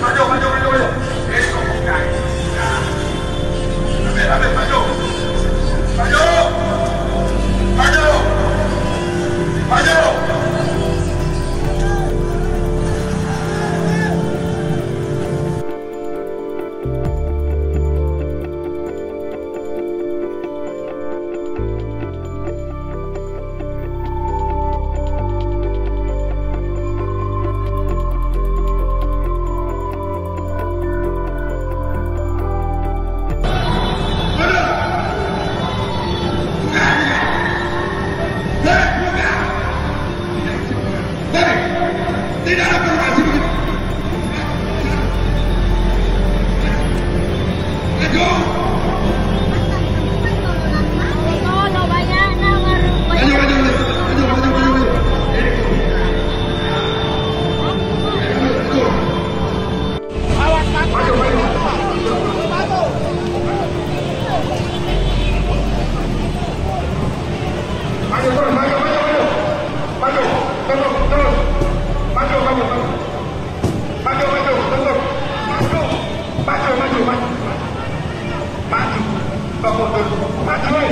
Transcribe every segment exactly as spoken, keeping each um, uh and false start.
Maju, maju, maju, maju. Eko, bukan. Ambil, ambil, maju. Maju. Maju. Maju. Maju, maju, maju. Maju terus, maju, maju, maju. Maju, terus, terus. Maju, maju, maju. Maju, maju, terus. Maju. Maju, maju, maju. Maju. Tunggu, tunggu. Maju, hei.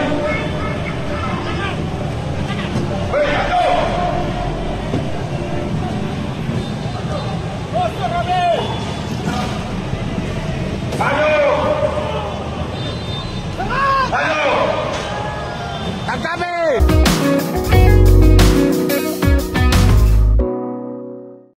Hei, maju.